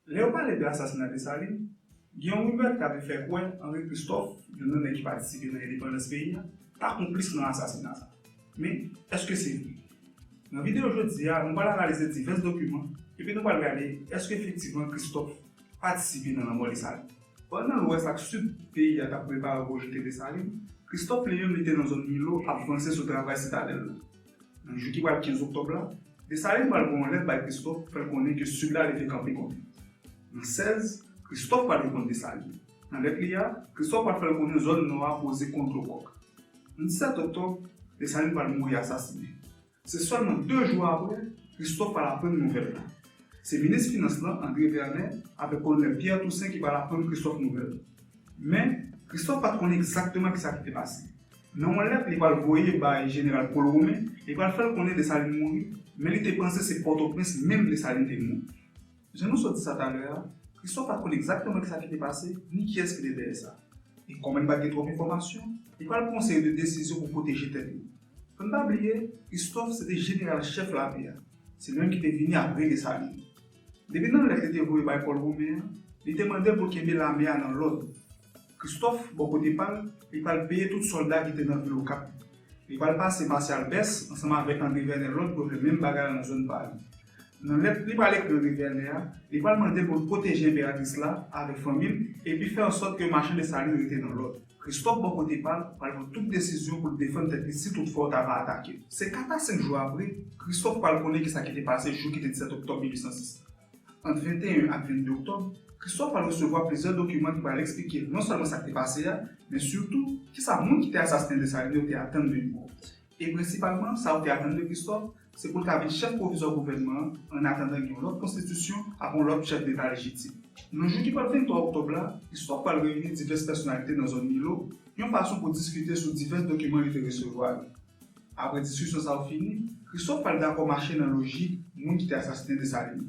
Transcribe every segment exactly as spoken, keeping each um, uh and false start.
Lè yo pale de asasina Desalin, gen yon rimè ki ta vle fè kwè Henri Christophe, youn nan nèg ki patisipe nan endepandans peyi a, ta konplis nan asasina sa. Men, èske se vre? Nan videyo jodi a, nou pral analize divès dokiman, epi nou pral gade èske efektivman Christophe patisipe nan lanmò Desalin. Pandan Lwès ak Sid peyi a t ap prepare pou rejte Desalin, Christophe li menm li te nan zòn Milo ap vanse sou travay Sitadèl la. Nan jou ki pral kenz oktòb la, Desalin pral voye yon lèt bay Christophe pou fè l konnen ke Sid la leve kanpe kont li. Nan sèz, Christophe pral reponn Desalin. Nan lèt li a, Christophe pral fè l konnen zòn Nò a poze kont Lowòk. Nan disèt oktòb, Desalin pral mouri asasinen. Se sèlman de jou apre, Christophe pral aprann nouvèl la. Se minis finans lan, André Vernet, avèk kolonèl Pierre Toussaint ki pral aprann Christophe nouvèl la. Men, Christophe pa t konn egzakteman kisa ki te pase. Nan yon lèt li pral voye bay jeneral Paul Romain, li pral fè l konnen Desalin mouri, men li te panse se Pòtoprens menm Desalin te mouri. Jan nou sot di sa talè a, Christophe pa t konn egzakteman kisa ki te pase, ni kiyès ki te dèyè sa. E kòm li pa t gen twòp enfòmasyon, li pral pran yon seri de desizyon pou pwoteje tèt li. Fò n pa bliye, Christophe se te jeneral chèf lame a. Se li menm ki te vini apre Desalin. Depi nan lèt li te voye bay Paul Romain an, li te mande l pou l kenbe lame a nan lòd. Christophe, bò kote pa l, li pral peye tout sòlda ki te nan vil Okap. Li pral pase Martial Besse ansanm avèk André Vernet lòd pou yo fè menm bagay la nan zòn pa li. Nan lèt li pral ekri André Vernet a, li pral mande l pou l pwoteje enperatris la avèk fanmi l epi fè ansòt ke machann Desalin rete nan lòd. Christophe, bò kote pa l, pral pran tout desizyon pou l defann tèt li si toutfwa yo ta va atake l. Se kat a senk jou apre, Christophe pral konnen kisa ki te pase jou ki te disèt oktòb mil uit san sis. Ant venteyen ak vennde oktòb, Christophe pral resevwa plizyè dokiman ki pral eksplike l non sèlman sa k te pase a, men sitou kisa moun ki te asasinen Desalin yo te atann de li. E prensipalman, sa yo te atann de Christophe, se pou l ta vin chèf pwovizwa gouvènman an, annatandan gen yon lòt konstitisyon ak yon lòt chèf deta lejitim. Nan jou ki pral venntwa oktòb la, Christophe pral reyini divès pèsonalite nan zòn Milo, yon fason pou diskite sou divès dokiman li te resevwa yo. Apre diskisyon sa yo fini, Christophe pral dakò mache nan lojik moun ki te asasinen Desalin.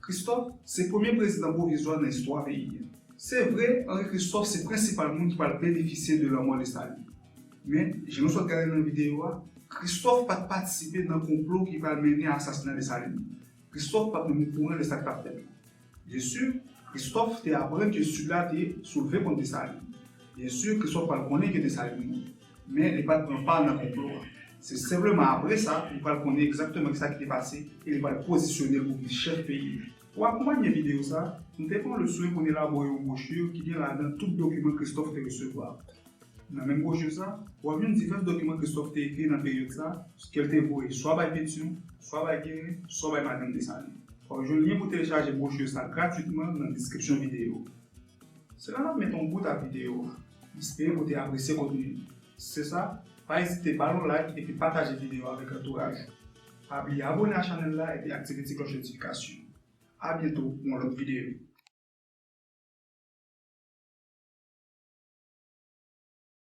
Christophe se premye prezidan pwovizwa nan istwa peyi a. Se vre, Henri Christophe se prensipal moun ki pral benefisye de lanmò Desalin. Men, jan nou sot gade nan videyo a, Christophe pa t patisipe nan konplo ki pral mennen a asasina Desalin. Christophe pa t menm okouran de sa k t ap fèt la. Byen si, Christophe te aprann ke Sid la te soulve kont Desalin. Byen si, Christophe pral konnen ke Desalin mouri, men li pa t pran pa nan konplo a. Se senpleman apre sa, li pral konnen egzakteman kisa ki te pase e li pral pozisyone l pou vin chèf peyi a. Pou akonpanye videyo sa, nou te fè yon leson e pou n elabore yon bwochi ki gen ladan tout dokiman Christophe te resevwa. Nan menm bwochi sa, w ap jwenn divès dokiman Christophe te ekri nan peryòd sa, ke l te voye swa bay Pétion, swa bay Guérin, swa bay madanm Desalin. W ap jwenn lyen pou telechaje bwochi sa gratwitman nan deskripsyon videyo. Se la n ap met yon bout a videyo a. M espere ke w te apresye kontni li. Si se sa, pa ezite ba l yon like epi pataje videyo a avèk antouraj ou. Pa bliye abone a chanèl la epi aktive ti klòch notifikasyon. A byento pou yon lòt videyo.